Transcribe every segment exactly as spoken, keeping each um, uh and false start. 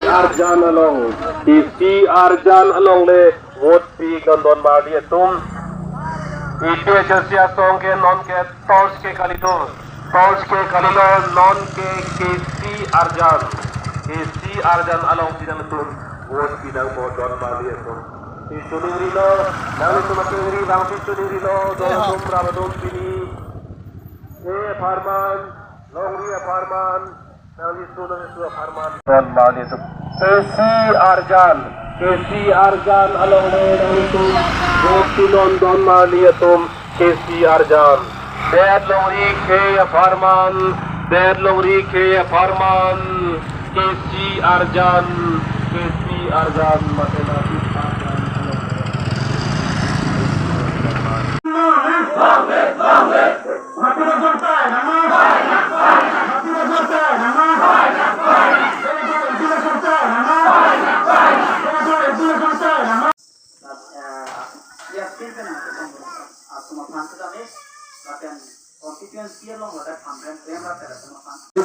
Arjan along, isi Arjan along le vote pi don don marli atum. Isi Arjan asong ke non ke torch ke kalilo, torch ke kalilo, non ke isi Arjan, isi Arjan along si nangtum vote pi nangpo don marli atum. Isi ningri lo, nangtum atum ningri bang isi ningri lo, don atum ram atum pini. Eh, apharman, longri apharman, nangli su nangli su apharman. Don marli atum. Isi Arjan, isi Arjan along le nangtum vote pi non don marli atum, isi Arjan. Det longri ke apharman, det longri ke apharman, isi Arjan, isi Arjan, mate nasi Arjan along le.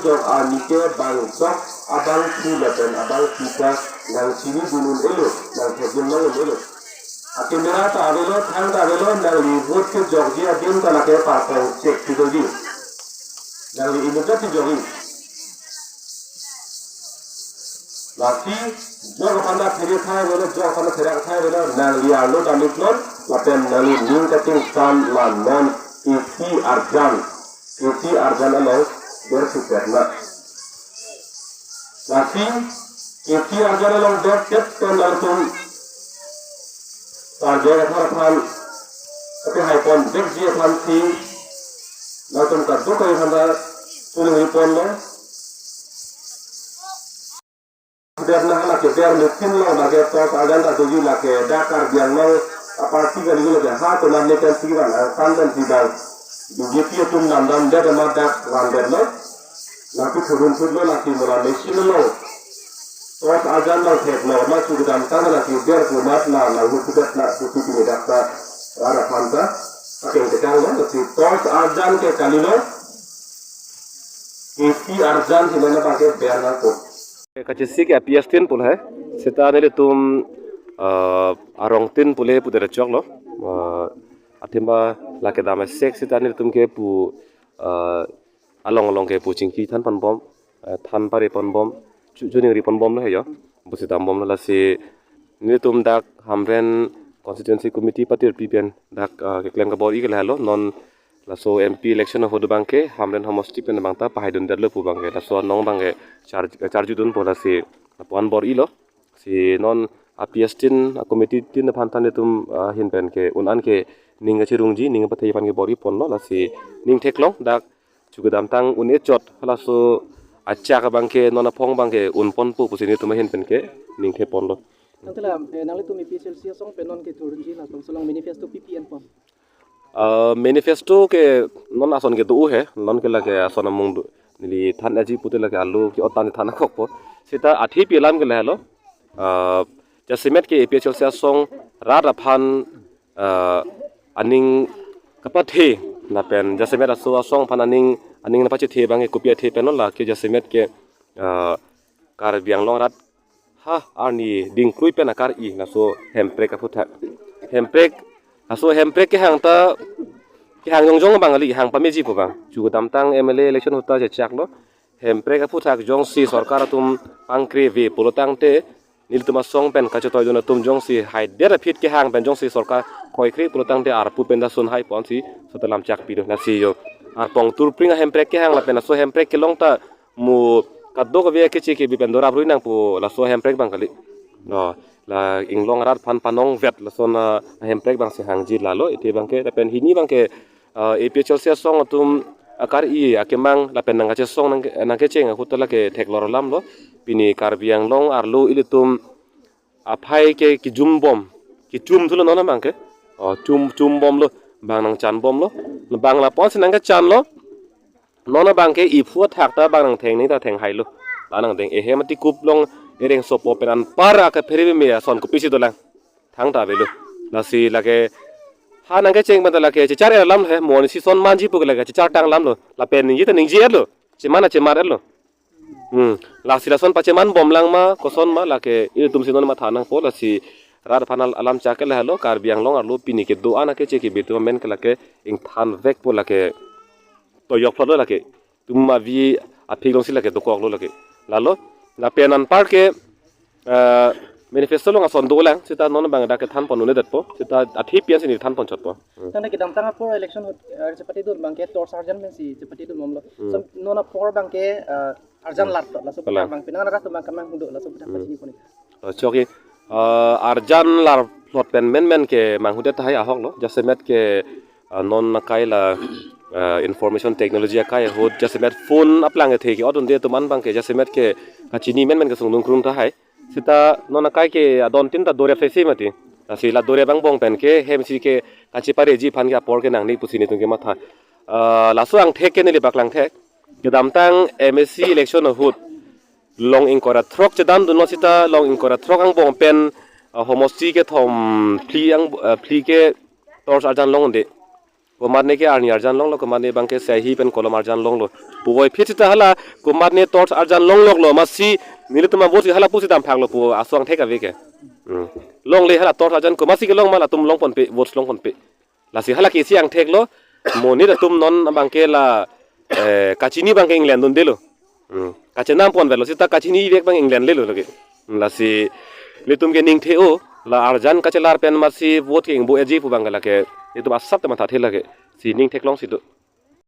Jok arni ke bang jok abang thu lapen abang thu ta nang chini dunun elo, nang thekdun nang elo. A camera ta avelo, thang ta avelo, nangli vote kejokji adim ta lake parpong chek thudoji. Nangli imut ta chejokji. Lasi jok aphan ta phere thai avelo, jok aphan ta phere thai avelo, nangli arlo damit non, lapen nangli ning kating san la non isi Arjan, isi Arjan along ber suketna. Lasi isi Arjan along ber ket pen nangtum target athar aphan, tapi hai pon dek ji aphan si nangtum kaduk kai aphan ta suling ripon lo. Ber na lake ber machine lo lake torch Arjan ta doji lake dak Karbi Anglong aparty kali lake ha konat le pen si van, ah, pan pen si bang. B J P atum namdam det ma dak van det lo. Lake thurun thur lo lake mola machine lo. Torch Arjan lo thek lo ma su kedamtang lake ber komat la la hu kudet la su ti ni dak ta rara phanta. Akeng tekang lo lake torch Arjan ke kalilo. Isi Arjan si lo na bang ke ber nangpo. Kachesik ke api astin pul hai. Seta nelitum, eh, arong tin pule pu dere chok lo. Eh, athema lake dam sek seta nelitum ke pu, eh, along along ke pu chingki than pon bom, eh, than pare pon bom, chu, chuning ri pon bom lo he yo. Pu seta bom lo lasi nelitum dak Hamren Constituency Committee patir pi pen dak, eh, keklem kabor-i ke lahelo non laso M P election ahut abang ke Hamren homosti pen abang ta pahai dun det lo pu abang ke laso anong abang ke char-, charju dun po lasi lapuan bor-i lo. Si non api astin a committee tin aphan ta nelitum, ah, ahin pen ke un an ke ning kachirungji, ning pathe aphan ke bor-i pon lo lasi ning theklong dak chu kedamtang un-e chot halaso achak abang ke non aphong abang ke un pon po pusi nelitum ahin pen ke ning the pon lo. Tangte la, eh, nanglitum A P H L C asong pen non ke thurunji la tong solong manifesto P P N pon. Ah, manifesto ke non ason ke do he, non ke lake ason amung do. Neli than aji pute lake alu ke otan than akok po. Seta athe pi alam ke lahelo. Ah, jasemet ke A P H L C asong rat aphan, ah, aning kapathe lapen jasemet aso asong aphan aning, aning napachethe abang ke kopi athe pen non lake jasemet ke, ah, Karbi Anglong rat ha arni dingkrui pen akar-i laso hemprek aphuthak. Hemprek, laso hemprek kehang ta, kehang jongjong abang kali, hang pameji pu abang. Chu kedamtang M L A election ahut ta chechak lo. Hemprek aphuthak jongsi sorkar atum pangkre ve pulo tangte, nelitum asong pen kachetoi dun atum jongsi haidet aphi kehang pen jongsi sorkar koikre pulo tangte arpu pen ta sun hai ponsi sota lam chak pi do lasi yo. Arpong turpring ahemprek kehang lapen laso hemprek kelong ta mo kadokave keche kebi pen dorap rui nangpo laso hemprek abang kali. No, la inglong arat aphan panong vet lason ahemprek abang si hangji lalo, iti abang ke lapen hini abang ke, ah, A P H L C asong atum akar-i akemang lapen nangkachesong nang, nangkecheng ahut ta lake theklor alam lo. Pini Karbi Anglong arlo ilitum aphai ke kijum bom, kichum thulo non abang ke. Oh, chum, chum bom lo, bang nangchan bom lo. Bang lapuan si nangkechan lo. Non abang ke iphu athak ta bang nangtheng ni ta theng hai lo. La nangdeng ehem ati kup long ereng sopo pen anpar aka phere me ason kopisi dolang. Thang ta avelo. Lasi lake ha nangkecheng pen ta lake chechar er alam he, mo ni si son manji pu ke lake chechar tang alam lo. Lapen ningje ta ningje er lo. Chemar ta chemar er lo. Hmm. Lasi lason pacheman bomlang ma, koson ma, lake ilitum si non matha nangpo, lasi rat aphan al-, alam chak ke lahelo, Karbi Anglong arlo pini kedo-an akeche kebe atum amen ke lake ingthan vekpo lake. Toyok phlotlo lake. Itum avi aphik alongsi lake dokoklo lake. Lalo, lapen anpar ke, eh, manifesto along ason dolang, seta non abang dak kethan pon un-edetpo, seta athe pi-an si ne than pon chotpo. Hmm. Tangte kedamtang apor election ahut, eh, chepatedun abangke torch arjan pensi chepatedun bomlo. Hmm. So, non apor abangke, eh, arjan Hmm. lar to, laso Kalang. Abang penang rat abang kemanghu do, laso abang Hmm. pachini pon. Oh, chokji, eh, arjan lar phlot pen menmen ke manghudet tahai ahok lo, jasemet ke, eh, non akai la, eh, information technology akai ahut, jasemet phone aplang kethe ke-ot un-e atum an abangke jasemet ke kachini menmen ke sungdung krung tahai. Seta non akai ke adon tin ta dorep sesi mati. Lasi la dorep angbong pen ke hem si ke kachepareji aphan ke apor ke nangne pusi netum kematha. Eh, laso angthek ke neli paklang thek. Kedamtang M A C election ahut long ingkoi ra throk chedandunlo seta long ingkoi ra throk angbong pen, ah, homosti kethom phli ang, ah, phli ke torch arjan long un-e. Komatne ke arni arjan longlo, komatne abangke seihi pen kolom arjan longlo. Puvoiphit seta hala komatne torch arjan longloklo, amatsi nelitum avote si hala pusi damphaklo pu aso angthek ave ke. Hmm. Longle hala torch arjan komatsi kelong ma latum long ponpe, vote long ponpe. Lasi hala ke isi angthek lo, monit atum non abangke la, eh, kachini abangke inglendundelo. Hmm. Kachenam ponvetlo seta kachini vek abang inglendelo lake. Hmm, lasi ilitum ke ning the-o, la arjan kachelar pen amatsi vote ke ingbo-eji pu abangke lake. Ilitum asap te mathathe lake. Si ning theklongsi do.